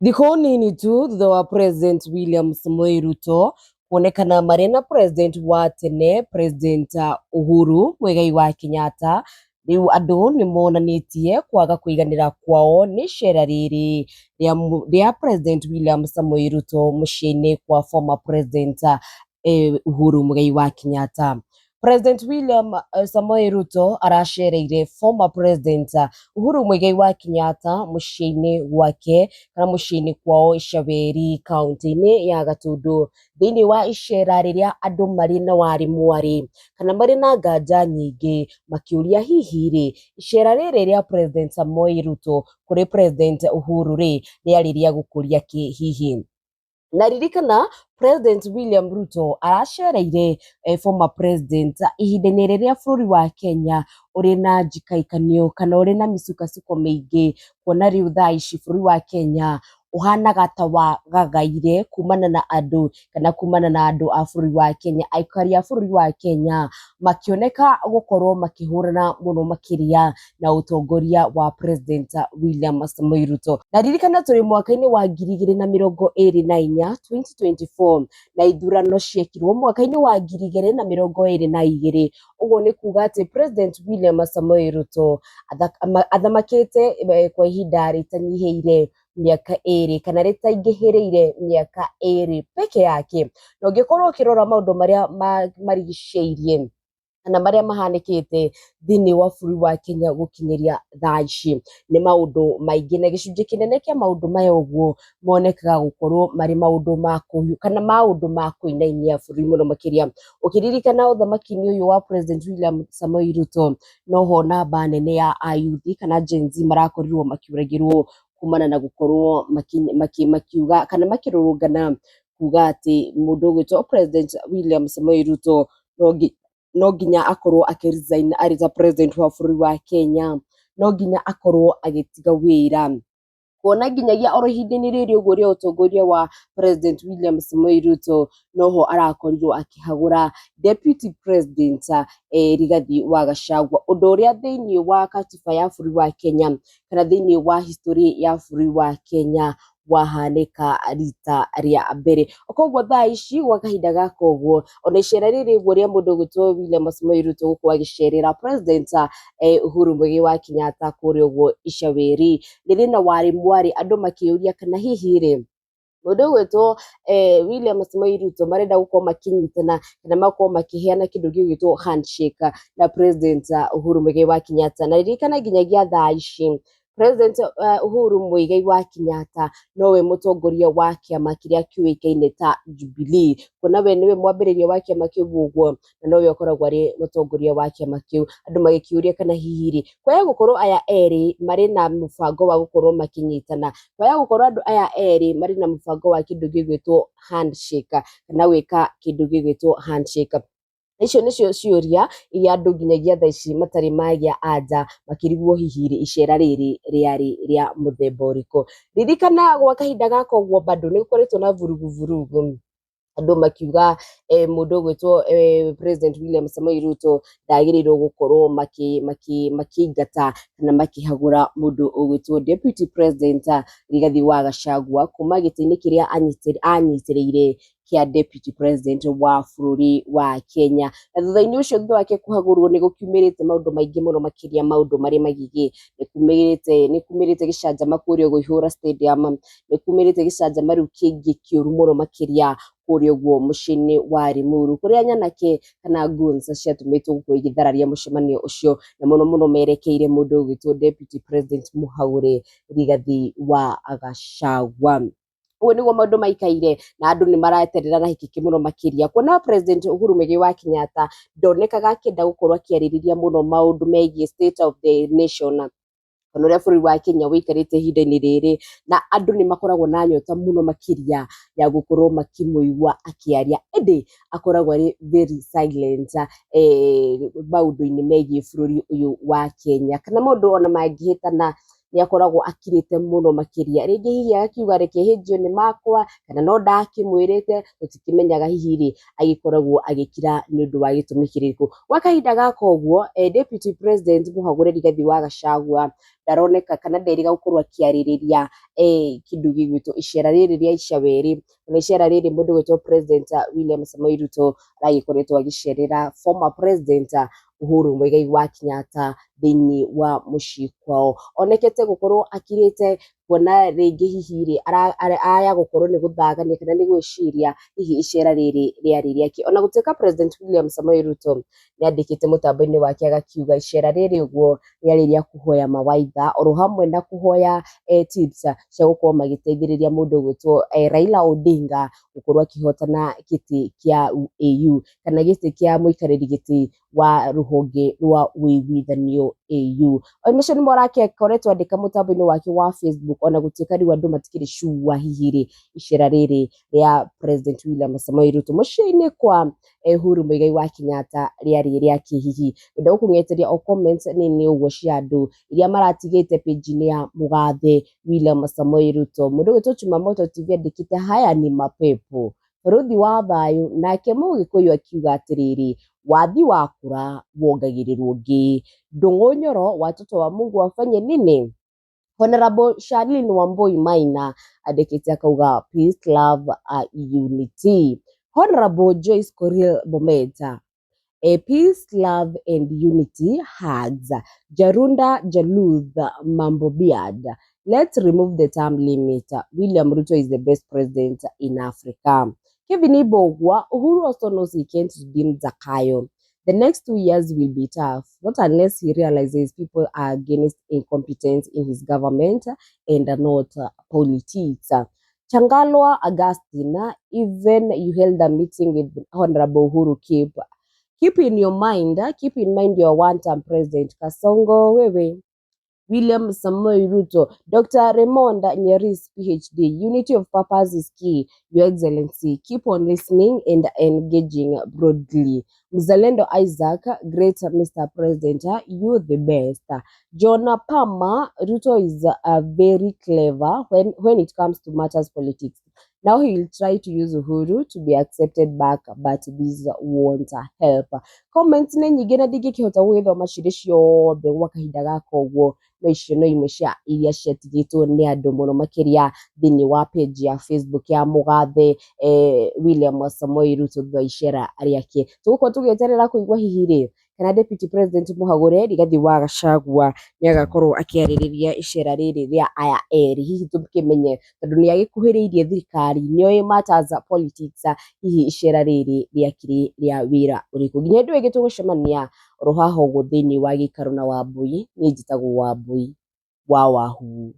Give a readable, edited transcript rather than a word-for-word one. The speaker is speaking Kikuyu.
Thikũ nini tu thutha wa President William Samoei Ruto kuonekana marĩ na President wa tene President Uhuru Muigai wa Kenyatta, rĩu andũ nĩ monanĩtie kwaga kũiganĩra kwao nĩ icera rĩrĩ rĩa President William Samoei Ruto mũciĩ-inĩ kwa former President Uhuru Muigai wa Kenyatta. President William Samoei Ruto aracereire former President Uhuru Muigai wa Kenyatta mũciĩ-inĩ gwake kana mũciĩ-inĩ kwao Icaweri kaunti-inĩ ya Gatundu thĩinĩ wa icera rĩrĩa andũ marĩ na warĩ mwarĩ kana marĩ na nganja nyingĩ makĩũria hihi rĩ icera rĩrĩ rĩa President Samoei Ruto kũrĩ President Uhuru rĩ rĩarĩ rĩa gũkũria kĩ hihi. Na ririkana President William Ruto aracereire former president ihinda-inĩ rĩrĩa bũrũri wa Kenya ũrĩ na njikaikanio kana ũrĩ na mĩcukasuko mĩingĩ, kuona rĩu thaa ici bũrũri wa Kenya ũhanaga ta wagagaire kumana na andũ kana kumana na andũ a bũrũri wa Kenya, aikari a bũrũri wa Kenya makĩoneka gũkorwo makĩhũrana mũno makĩria na ũtongoria wa President William Samoei Ruto. Na ririkana tũrĩ mwaka-inĩ wa 2024, 2024, na ithurano ciekirwo mwaka-inĩ wa 2022. Ũguo nĩ kuga atĩ President William Samoei Ruto athamakĩte kwa ihinda rĩtanyihĩire mĩaka 2 kana rĩtaingĩhĩrĩire mĩaka 2 peke yake. Na ũngĩkorwo ũkĩrora maũndũ marĩa marigicĩirie kana marĩa mahanĩkĩte thĩinĩ wa bũrũri wa Kenya gũkinyĩria thaa ici nĩ maũndũ maingĩ, na gĩcunjĩ kĩnene kĩa maũndũ maya ũguo monekaga gũkorwo marĩ maũndũ ma kũhiũ kana maũndũ ma kũinainia bũrũri mũno makĩria. Ũkĩririkana ũthamaki-inĩ ũyũ wa President William Samoei Ruto noho namba nene ya ayuthi kana Gen Z marakorirwo makĩũragĩrwo kumana na gũkorwo makiuga kana makĩrũrũngana kuga atĩ mũndũ ũgwĩtwo President William Samoei Ruto no nginya akorwo akĩ resign arĩ ta president wa bũrũri wa Kenya, no nginya akorwo agĩtiga wĩra. Kuona nginyagia oro ihinda-inĩ rĩrĩ ũguo rĩa ũtongoria wa President William Samoei Ruto noho arakorirwo akĩhagũra Deputy President Rigathi wa Gachagua, ũndũ ũrĩa thĩinĩ wa katiba ya bũrũri wa Kenya kana thĩinĩ wa history ya bũrũri wa Kenya wahanĩka rita rĩa mbere. Koguo thaa ici gwa kahinda gaka ũguo ona icera rĩrĩ ũguo rĩa mũndũ ũgwĩtwo William Samoei Ruto gũkorwo agĩcerera President Uhuru Muigai wa Kenyatta kũrĩa ũguo Icaweri rĩrĩ na warĩ mwarĩ andũ makĩũria kana hihi rĩ mũndũ ũgwĩtwo William Samoei Ruto marenda gũkorwo makĩnyitana kana makorwo makĩheana kĩndũ gĩgwĩtwo handshake na President Uhuru Muigai wa Kenyatta. Na ririkana nginyagia thaa ici President Uhuru Muigai wa Kenyatta nowe mũtongoria wa kĩama kĩrĩa kĩũĩkaine ta Jubilee, kuona we nĩwe mwambĩrĩria wa kĩama kĩu ũguo na nowe ũkoragwo arĩ mũtongoria wa kĩama kĩu. Andũ magĩkĩũria kana hihi rĩ kwaya gũkorwo aya erĩ marĩ na mũbango wa gũkorwo makĩnyitana, kwaya gũkorwo andũ aya erĩ marĩ na mũbango wa kĩndũ gĩgwĩtwo handshake kana gwĩka kĩndũ gĩgwĩtwo handshake. Icio nĩcio ciũria iria andũ nginyagia thaa ici matarĩ magĩa anja makĩrigwo hihi rĩ icera rĩrĩ rĩarĩ rĩa mũthemba ũrĩkũ. Ririkana gwa kahinda gaka ũguo bado nĩ gũkoretwo na vurugu vurugu, andũ makiuga mũndũ ũgwĩtwo President William Samoei Ruto ndagĩrĩirwo gũkorwo makĩingata kana makĩhagũra mũndũ ũgwĩtwo Deputy President Rigathi wa Gachagua kuma gĩtĩ-inĩ kĩrĩa anyitĩrĩire kĩa Deputy President wa bũrũri wa Kenya. Na thutha-inĩ ũcio thutha wake kũhagũrwo nĩ gũkiumĩrĩte maũndũ maingĩ mũno makĩria maũndũ marĩ magigi, nĩ kumĩrĩte gĩcanjama kũrĩa ũguo Ihũra Stadium, nĩ kumĩrĩte gĩcanjama rĩu kĩngĩ kĩũru mũno makĩria kũrĩa ũguo mũciĩ-inĩ wa Limuru kũrĩa nyanake kana goons ciatũmĩtwo gũkorwo igĩthararia mũcemanio ũcio na mũno mũno merekeire mũndũ ũgwĩtwo Deputy President Mũhagũre Rigathi wa Gachagua. Ũguo nĩguo maũndũ maikaire na andũ nĩ maraeterera na hikiki mũno makĩria kuona President Uhuru Muigai wa Kenyatta ndonekaga akĩenda gũkorwo akĩarĩrĩria mũno maũndũ megiĩ state of the nation kana ũrĩa bũrũri wa Kenya ũikarĩte ihinda-inĩ rĩrĩ, na andũ nĩ makoragwo na nyota mũno makĩria ya gũkorwo makĩmũigua akĩaria, ĩndĩ akoragwo arĩ very silent maũndũ-inĩ megiĩ bũrũri ũyũ wa Kenya kana maũndũ ona mangĩhĩtana. Nĩ akoragwo akirĩte mũno makĩria, rĩngĩ hihi agakiuga reke hĩnjio nĩ makwa, kana no ndakĩmwĩrĩte, tũtikĩmenyaga hihi rĩ agĩkoragwo agĩkira nĩ ũndũ wa gĩtũmi kĩrĩkũ. Gwa kahinda gaka ũguo, Deputy President Mũhagũre Rigathi wa Gachagua ndaroneka kana nderĩga gũkorwo akĩarĩrĩria kĩndũ gĩgwĩtwo icera rĩrĩ rĩa ica werĩ, kana icera rĩrĩ mũndũ ũgwĩtwo President William Samoei Ruto aragĩkoretwo agĩcerera former President Uhuru Muigai wa Kenyatta thĩinĩ wa mũciĩ kwao. Onekete gũkorwo akirĩte, kuona rĩngĩ hihi rĩ aya gũkorwo nĩ gũthagania kana nĩ gwĩciria hihi icera rĩrĩ rĩarĩ rĩake. Ona gũtuĩka President William Samoei Ruto nĩ andĩkĩte mũtambo-inĩ wake agakiuga icera rĩrĩ ũguo rĩarĩ rĩa kũhoya mawaitha oro hamwe na kũhoya tips cia gũkorwo magĩteithĩrĩria mũndũ ũgwĩtwo Raila Odinga gũkorwo akĩhotana gĩtĩ kĩa AU kana gĩtĩ kĩa mũikarĩri gĩtĩ wa rũhonge rwa ũiguithanio AU. Macio nĩmo arakoretwo andĩka mũtambo-inĩ wake wa Facebook, ona gũtuĩka rĩu andũ matikĩrĩ sure hihi rĩ icera rĩrĩ rĩa President William Samoei Ruto mũciĩ-inĩ kwa Uhuru Muigai wa Kenyatta rĩarĩ rĩa kĩ hihi. Ngwenda gũkũng'eteria o comments nini ũguo cia andũ iria maratigĩte page-inĩ ya mũgathe William Samoei Ruto. Mũndũ ũgwĩtwo Chumamoto TV andĩkĩte, "Haya ni mapepo." Bũrũthi wa thayũ nake Mũgĩkũyũ akiuga atĩrĩrĩ, "Wathi wakũra wongagĩrĩrwo ũngĩ." Ndũng'ũ Nyoro, "Watoto wa Mungu wafanye nini?" Honorable Charlene Wambui Maina andĩkĩte akauga, "Peace, love, unity." Honorable Joyce Korir Bometa, a "Peace, love and unity, hugs." Jarunda Jaluth Mambobiad, "Let's remove the term limit. William Ruto is the best president in Africa." Kevin Ibogwa, "Uhuru also knows he can't redeem Zakayo. The next 2 years will be tough, not unless he realizes people are against incompetence in his government and not politics." Changalwa Augustine, "Even you held a meeting with Honorable Uhuru, keep in your mind, keep in mind your one-term president." Kasongo wewe. William Samoei Ruto, Dr. Raymond Nyeris, PhD, "Unity of purpose is key, Your Excellency. Keep on listening and engaging broadly." Mzalendo Isaac, "Great Mr. President, you the best." John Palmer, "Ruto is very clever when it comes to matters politics. Now he will try to use Uhuru to be accepted back, but this won't help." Comments nĩ nyingĩ na ndingĩkĩhota gũgĩthoma cirĩ ciothe gwa kahinda gaka ũguo, no icio no imwe cia iria ciatigĩtwo nĩ andũ mũno makĩria thĩinĩ wa page ya Facebook ya mũgathe William Samoei Ruto thutha wa icera rĩake. Tũgũkorwo tũgĩeterera kũigua hihi rĩ kana Deputy President Mũhagũre Rigathi wa Gachagua nĩ agakorwo akĩarĩrĩria icera rĩrĩ rĩa aya erĩ, hihi tũkĩmenye tondũ nĩ agĩkuhĩrĩirie thirikari, nĩoĩ matters politics, hihi icera rĩrĩ rĩakĩrĩ rĩa wĩra ũrĩkũ. Nginya hĩndĩ ĩyo ĩngĩ tũgũcemania oro haha ũguo thĩinĩ wa gĩikaro na Wambui, niĩ njĩtagwo Wambui wa Wahu.